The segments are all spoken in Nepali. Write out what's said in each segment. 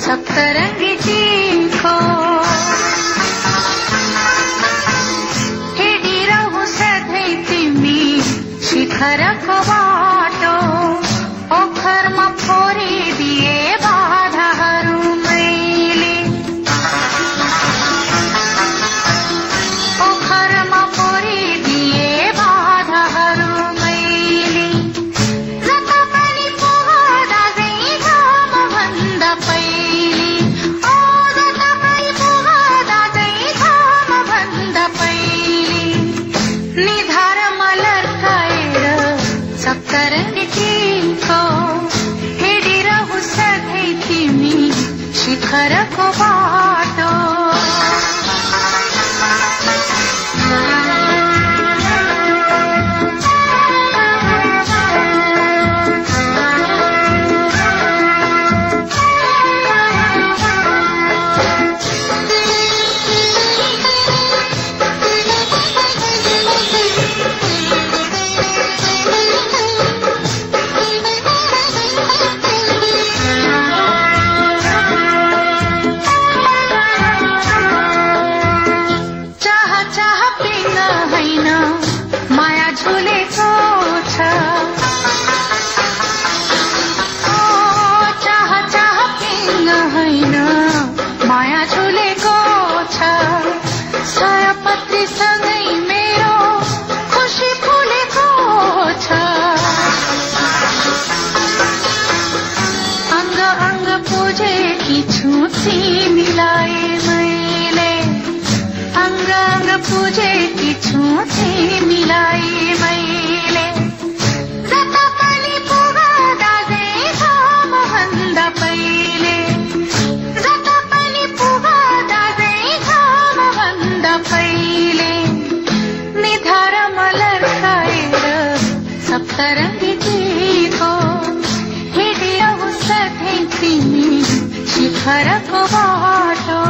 सप्तरङ्गीको हिँडिरहु सधैँ तिमी शिखरको बाटो ओखरमा फोरिदिए बाधाहरू मैले ओखरमा फोरिदिए बाधाहरू मैले जता पनि पुग्दा चाहिँ घामभन्दा पहिले ओ जता पनि पुग्दा चाहिँ घामभन्दा पहिले निधारमा लर्काएर सप्तरङ्गीको हिँडिरहु सधैँ तिमी शिखरको बाटो तिमीलाई मैले अङ्ग अङ्ग पुजेकी छु तिमीलाई मैले जता पनि पुग्दा चाहिँ घामभन्दा पहिले जता पनि पुग्दा चाहिँ घामभन्दा पहिले निधारमा लर्काएर सप्तरङ्गीको हिँडिरहु सधैँ तिमी शिखरको बाटो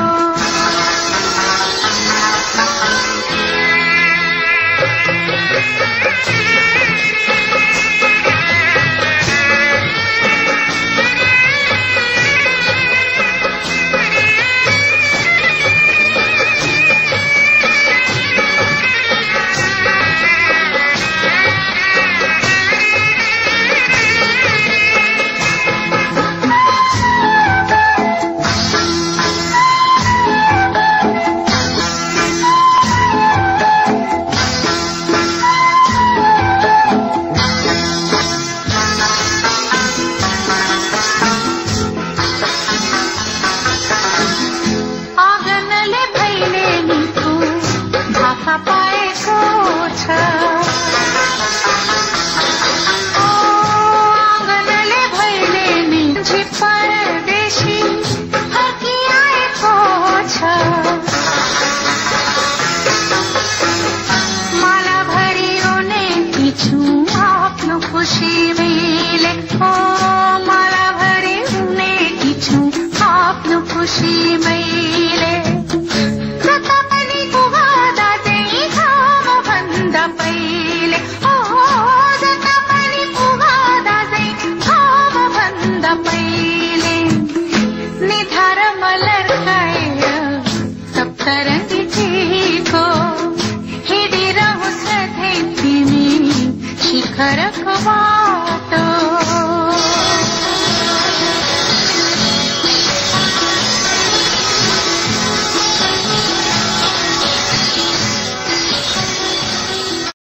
सप्तरङ्गीको हिँडिरहु सधैँ तिमी शिखर